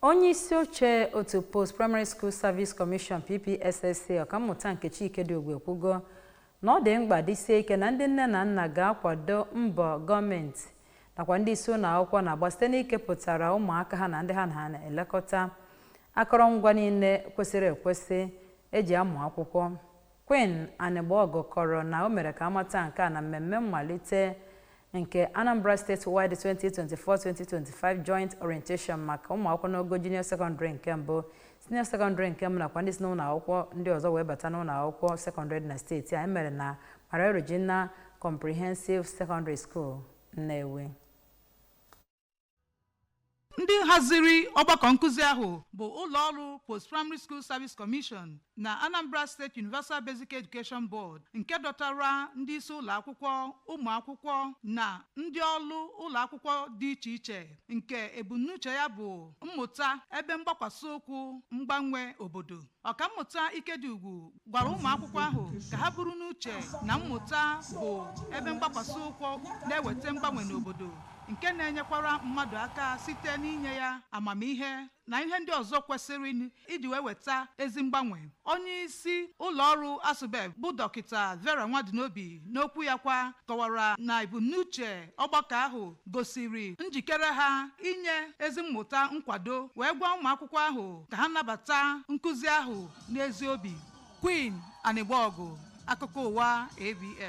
Onye isi oche otu Post Primary School Service Commission, PPSSC, Ọkammụta Nkechi Ikediugwu, ekwugo na ọ dị mkpa dịsie ike na ndị nne na nna ga-akwado mbọ gọọmenti nakwa ndị isi ụlọ akwụkwọ na-agba site n'ikepụtara ụmụaka ha na ndị ha na ha na-elekọta akụrụngwa niile kwesịrị ekwesị eji amụ akwụkwọ. Queen Anigbogu kọrọ na o mere ka amata nke a na mmemme mmalite nke Anambra State Wide 2024-2025 Joint Orientation maka ụmụ akwụkwọ n'ogo junior secondary nke mbụ, senior secondary nke mbụ nakwa ndị si n'ụlọ akwụkwọ ndị ọzọ wee bata n'ụlọ akwụkwọ sekọndịrị dị na steeti a, emere na Maria Regina Comprehensive Secondary School, Nnewi. Ndị haziri ọgbakọ nkụzi ahụ bụ ụlọọrụ Post Primary School Service Commission na Anambra State Universal Basic Education Board, nke dọtara ndị isi ụlọ akwụkwọ, ụmụ akwụkwọ na ndị ọrụ ụlọ akwụkwọ dị iche iche, nke ebumnuche ya bụ mmụta ebe mgbakwasị ụkwụ mgbanwe obodo. Ọkammụta Ikediugwu gwara ụmụ akwụkwọ ahụ ka ha buru n'uche na mmụta bụ ebe mgbakwasị ụkwụ na-eweta mgbanwe n'obodo, nke na-enyekwara mmadụ aka site n'inye ya amamihe na ihe ndị ọzọ kwesịrị iji wee weta ezi mgbanwe. Onye isi ụlọọrụ ASUBEB bụ Dọkịta Vera Nwadinobi n'okwu ya kwa kọwara na ebumnuche ọgbakọ ahụ gosiri njikere ha inye ezi mmụta nkwado, wee gwa ụmụ akwụkwọ ahụ ka ha nabata nkụzi ahụ n'ezi obi. Queen Anigbogu, akụkọ ụwa ABS.